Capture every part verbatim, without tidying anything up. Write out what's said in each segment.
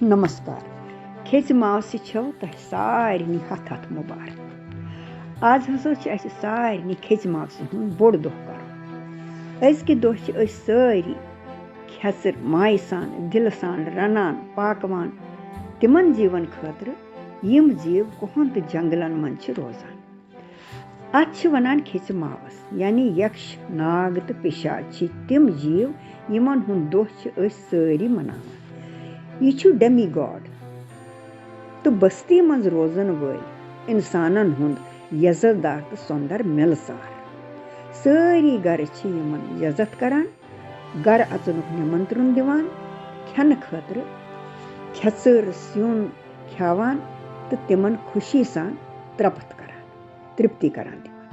نمسکار۔ کھیٚژِ ماسہِ چھَو تۄہہِ سارنٕے ہَتھ ہَتھ مُبارک۔ آز ہسا چھِ اَسہِ سارنٕے کھیٚژِ ماسہِ ہُنٛد بوٚڑ دۄہ کَرُن۔ أزکہِ دۄہ چھِ أسۍ سٲری کھٮ۪ژٕر مایہِ سان، دِلہٕ سان رَنان، پاکوان تِمَن جیٖوَن خٲطرٕ، یِم جیٖو کُہَن تہٕ جنٛگلَن منٛز چھِ روزان۔ اَتھ چھِ وَنان کھیٚژِ ماوَس، یعنی یَکش، ناگ تہٕ پِشاچ چھِ تِم جیٖو، یِمَن ہُنٛد دۄہ چھِ أسۍ سٲری مَناوان۔ یہِ چھُ ڈیمی گاڈ تہٕ بستی منٛز روزَن وٲلۍ اِنسانَن ہُنٛد یَزتھ دار تہٕ سۄندر مِلژار۔ سٲری گَرٕ چھِ یِمَن یَزتھ کَران، گَرٕ اَژنُک نِمنترُن دِوان، کھٮ۪نہٕ خٲطرٕ کھٮ۪ژٕر سیُن کھٮ۪وان تہٕ تِمَن خوشی سان ترٛپت کَران، ترپتی کَران دِوان،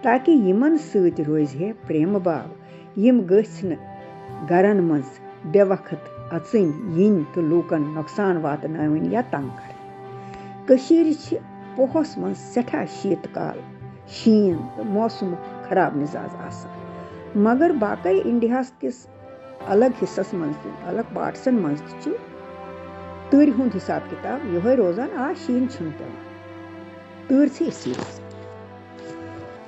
تاکہِ یِمَن سۭتۍ روزِ ہے پرٛیمہٕ باو، یِم گٔژھۍ نہٕ گَرَن منٛز بے وقت اَژٕنۍ یِنۍ تہٕ لوٗکَن نۄقصان واتناوٕنۍ یا تنٛگ کَرٕنۍ۔ کٔشیٖرِ چھِ پوہَس منٛز سٮ۪ٹھاہ شیٖتہٕ کال، شیٖن تہٕ موسمُک خراب مِزاز آسان، مگر باقٕے اِنڈیاہَس کِس الگ حصس منٛز تہِ، الگ پارٹسن منٛز تہِ چھُ تۭرِ ہُنٛد حساب کِتاب یِہوٚے روزان، آ، شیٖن چھُنہٕ پٮ۪وان، تۭر چھِ اسی روزان۔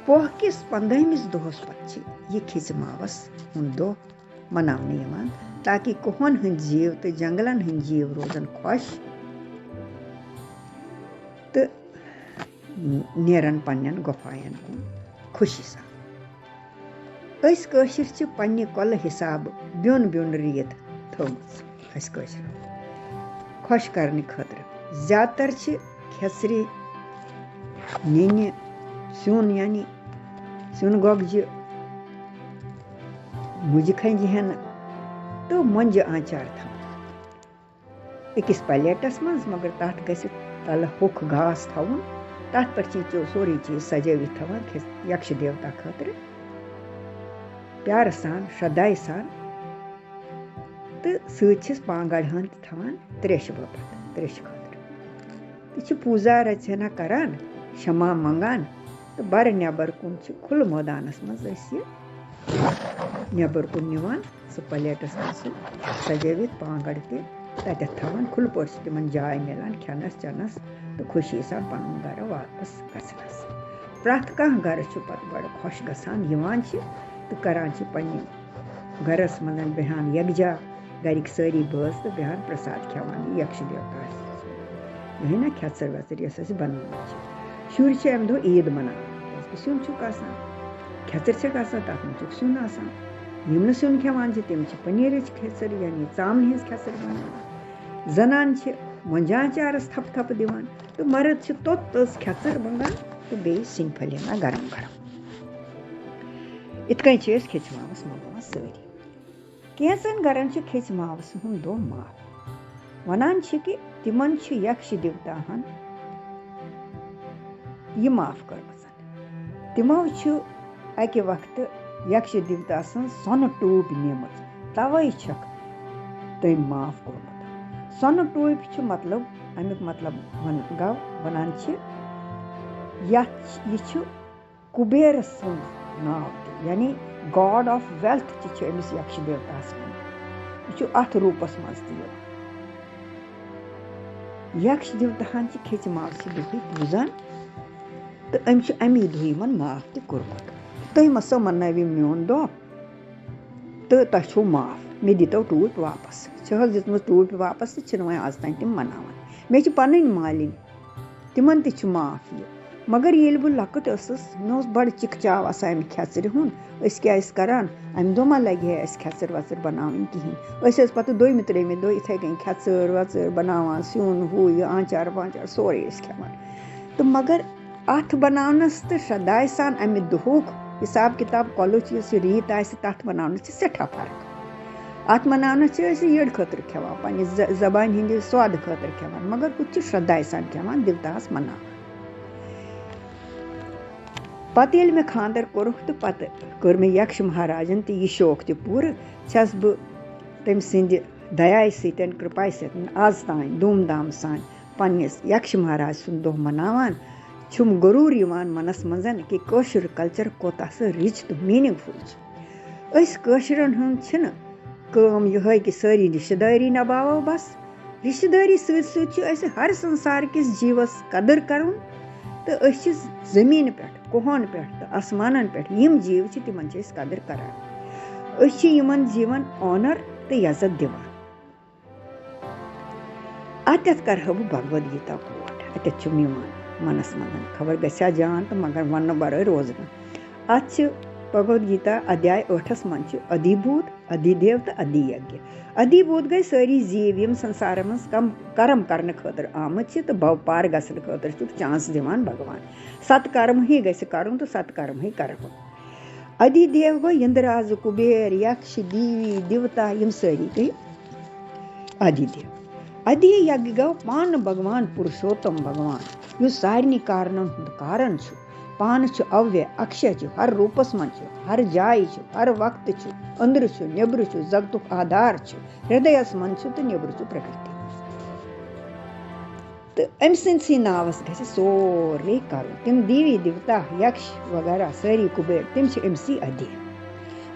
پوہ کِس پنٛدہمِس دۄہس پتہٕ چھِ یہِ کھیٚژِ ماوس ہُنٛد دۄہ مناونہٕ یِوان، تاکہِ کوہن ہٕنٛدۍ جیٖو تہٕ جنگلن ہٕنٛدۍ جیٖو روزن خۄش تہٕ نیرن پننٮ۪ن گۄپھاین کُن خوشی سان۔ أسۍ کٲشِر چھِ پننہِ کۄلہٕ حسابہٕ بیوٚن بیوٚن ریت تھٲومٕژ۔ أسۍ کٲشِر خۄش کرنہٕ خٲطرٕ زیادٕ تر چھِ کھٮ۪ژرِ، نِنہِ، سیُن یعنی سیُن گۄگجہِ، مُجہِ کھنجہِ ہٮ۪نہٕ تہٕ مۄنجہِ آنچار تھاوان أکِس پلیٹس منٛز، مگر تَتھ گژھِ تَلہٕ ہوٚکھ گاس تھاوُن۔ تَتھ پٮ۪ٹھ چھِ یہِ سورُے چیٖز سجٲوِتھ تھاوان کھے-، یَکشہٕ دیوتا خٲطرٕ پیارٕ سان، شرٛدھایہِ سان، تہٕ سۭتۍ چھِس پانٛگڑِ ہن تہِ تھاوان تریشہِ باپتھ، تریشہِ خٲطرٕ۔ تہٕ چھِ پوٗزا رژھِ ہنا کران، شمع منٛگان، تہٕ بَرٕ نٮ۪بر کُن چھِ کھُلہٕ مٲدانس منٛز أسۍ یہِ نٮ۪بر کُن نِوان، سُہ پلیٹس منٛز سُہ سجٲوِتھ پانٛگڑ تہِ تَتٮ۪تھ تھاوان۔ کھُلہٕ پٲٹھۍ چھِ تِمن جاے مِلان کھٮ۪نس چٮ۪نس تہٕ خوشی سان پنُن گرٕ واپس گژھنس۔ پرٛٮ۪تھ کانٛہہ گرٕ چھُ پتہٕ بڑٕ خۄش گژھان، یِوان چھِ تہٕ کران چھِ پننہِ گرس منٛز بیٚہان یکجا، گرِکۍ سٲری بٲژ تہٕ بیٚہان پرساد کھٮ۪وان یہِ یکشہٕ دیوتاہس۔ یِہوٚے نا کھٮ۪ژٕر وٮ۪ژٕر یۄس أسۍ بناوان چھِ۔ شُرۍ چھِ اَمہِ دۄہ عیٖد مناوان، کیٛازِ کہِ سیُن چھُکھ آسان، کھٮ۪ژٕر چھَکھ آسان، تَتھ منٛز چھُکھ سیُن آسان۔ یِم نہٕ سیُن کھٮ۪وان چھِ، تِم چھِ پٔنیٖرٕچ کھٮ۪ژٕر، یعنی ژامنہِ ہٕنٛز کھٮ۪ژٕر بناوان۔ زنان چھِ مۄنجہِ آنچارس تھپہٕ تھپہٕ دِوان تہٕ مرد چھِ توٚت تٔژ کھٮ۪ژٕر بنٛگان تہٕ بیٚیہِ سِنۍ پھٔلۍ ہنا گرم گرم۔ یِتھ کٔنۍ چھِ أسۍ کھیٚژِ ماوس مناوان سٲری۔ کینٛژن گرن چھُ کھیٚژِ ماوس ہُنٛد دۄہ معاف۔ ونان چھِ کہِ تِمن چھِ یکشہِ دیوتاہن یہِ معاف کٔرمٕژ۔ تِمو چھُ اکہِ وقتہٕ یکشہِ دیوتا سٕنٛز سۄنہٕ ٹوٗپۍ نِمٕژ، توے چھکھ تٔمۍ معاف کوٚرمُت۔ سۄنہٕ ٹوٗپۍ چھُ مطلب، امیُک مطلب ون-، گوٚو، ونان چھِ، یتھ، یہِ چھُ کُبیرس سُنٛد ناو تہِ، یعنی God of Wealth تہِ چھُ أمِس یکشہِ دیوتاہس ونان۔ یہِ چھُ اتھ روٗپس منٛز تہِ یِوان۔ یکش دیوتاہن چھِ کھیٚژِ ماوسہِ دۄہٕے پوٗزان تہٕ أمۍ چھُ اَمی دۄہ یِمن معاف تہِ کوٚرمُت۔ تُہۍ مہ سا منٲوِو میون دۄہ تہٕ تۄہہِ چھُو معاف، مےٚ دِتو ٹوٗپۍ واپس۔ چھِ حظ دِژمٕژ ٹوٗپۍ واپس تہٕ چھِنہٕ وۄنۍ آز تام تِم مناوان۔ مےٚ چھِ پنٕنۍ مالِنۍ، تِمن تہِ چھُ معاف یہِ۔ مگر ییٚلہِ بہٕ لۄکٕٹ ٲسٕس، مےٚ اوس بڑٕ چِکچاو آسان اَمہِ کھٮ۪ژرِ ہُنٛد۔ أسۍ کیٛاہ ٲسۍ کران؟ اَمہِ دۄہ ما لگہِ ہے اَسہِ کھٮ۪ژٕر وٮ۪ژٕر بناوٕنۍ کِہیٖنۍ؟ أسۍ ٲسۍ پتہٕ دوٚیمہِ ترٛیٚیمہِ دۄہ یِتھَے کٔنۍ کھٮ۪ژٕر وٮ۪ژٕر بناوان، سیُن ہُہ یہِ آنچار وانچار سورُے ٲسۍ کھٮ۪وان۔ تہٕ مگر اَتھ بناونس تہٕ شرٛدھایہِ سان اَمہِ دۄہُک حساب کِتاب، کۄلٕچ یۄس یہِ ریٖت آسہِ، تَتھ بناونس چھِ سٮ۪ٹھاہ فرق۔ اَتھ مناونس چھِ أسۍ یٔڈ خٲطرٕ کھٮ۪وان، پننہِ ز-، زبانہِ ہٕنٛدِ سوادٕ خٲطرٕ کھٮ۪وان، مگر ہُتہِ چھِ شرٛدھایہِ سان کھٮ۪وان، دیوتاہس مناوان۔ پتہٕ ییٚلہِ مےٚ خانٛدر کوٚرُکھ تہٕ پتہٕ کٔر مےٚ یکش مہاراجن تہِ یہِ شوق تہِ پوٗرٕ، چھَس بہٕ تٔمۍ سٕنٛدِ دیایہِ سۭتۍ، کرپایہِ سۭتۍ آز تام دوٗم دام سان پننِس یکش مہاراج سُنٛد دۄہ مناوان۔ چھُم غروٗر یِوان منس منٛز کہِ کٲشُر culture کوتاہ سُہ rich تہٕ meaningful چھُ۔ أسۍ کٲشرٮ۪ن ہُنٛد چھِنہٕ کٲم یِہوٚے کہِ سٲری رِشتہٕ دٲری نباوو بس، رشتہٕ دٲری سۭتۍ سۭتۍ چھُ اَسہِ ہر سنسار کِس جیٖوس قدٕر کرُن، تہٕ أسۍ چھِ زٔمیٖنہِ پٮ۪ٹھ، کوہن پٮ۪ٹھ تہٕ آسمانن پٮ۪ٹھ یِم جیٖو چھِ، تِمن چھِ أسۍ قدٕر کران۔ أسۍ چھِ یِمن جیٖون آنر تہٕ عزت دِوان۔ اَتٮ۪تھ کرٕ ہا بہٕ بھگوت گیتا کوٹ، اَتٮ۪تھ چھُم یِوان منس منٛز، خبر گژھِ ہا جان تہٕ مگر وننہٕ ورٲے روزٕ نہٕ۔ اَتھ چھِ بھگوت گیتا ادھیاے ٲٹھس منٛز چھُ ادھی بھوت، ادھی دیو تہٕ ادھی یگیہ۔ ادھی بھوت گٔے سٲری جیٖو، یِم سنسارس منٛز کم کرم کرنہٕ خٲطرٕ آمٕتۍ چھِ تہٕ بھو پار گژھنہٕ خٲطرٕ چھُکھ chance دِوان بھگوان۔ ست کرم ہی گژھِ کرُن تہٕ ست کرم ہی کرہو۔ ادھی دیو گوٚو اندراز، کبیر، یکش، دیوی، دیوتا، یِم سٲری گٔے ادھی دیو۔ ادھی یگیہ گوٚو پانہٕ بھگوان پُرشوتم بھگوان، یُس سارنٕے کارنن ہُنٛد کارن چھُ۔ پانہٕ چھُ اویہ اکشے، چھُ ہر روٗپس منٛز، چھُ ہر جایہِ، چھُ ہر وقتہٕ، چھُ أنٛدرٕ، چھُ نیٚبرٕ، چھُ جگتُک آدھار، چھُ ہردیس منٛز، چھُ تہٕ نیٚبرٕ چھُ پرکرتی۔ تہٕ أمۍ سٕنٛدسٕے ناوس گژھِ سورُے کرُن۔ تِم دیوی دیوتا، یکش وغیرہ سٲری کُبیر، تِم چھِ أمۍ سٕے ادھی۔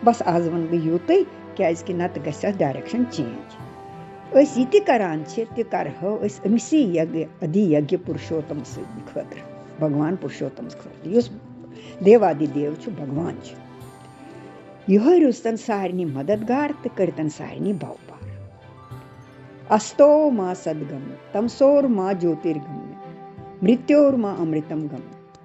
بس آز ونہٕ بہٕ یوٗتُے، کیازِ کہِ نتہٕ گژھِ اتھ direction change۔ أسۍ یہِ تہِ کران چھِ، تہِ کرہو أسۍ أمۍ سٕے یگیہ، ادھی یگیہ پُرشوتم سٕنٛدِ خٲطرٕ، بھگوان پُرشوتم خٲطرٕ، یُس دیوادی دیو چھُ، بھگوان چھُ۔ یِہوٚے روٗزتن سارنٕے مددگار تہٕ کٔرتن سارنٕے بھو پار۔ استو ما سدگمیا، تمسور ما جوترگمیا، مرتیور ما امرتم گمیا۔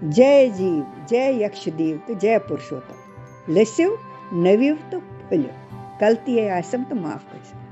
جے جیو، جے یکش دیو تہٕ جے پُرشوتم۔ لٔسِو، نٔوِو تہٕ پھٔلِو۔ غلطی آسٮ۪م تہٕ معاف کٔرۍزیو۔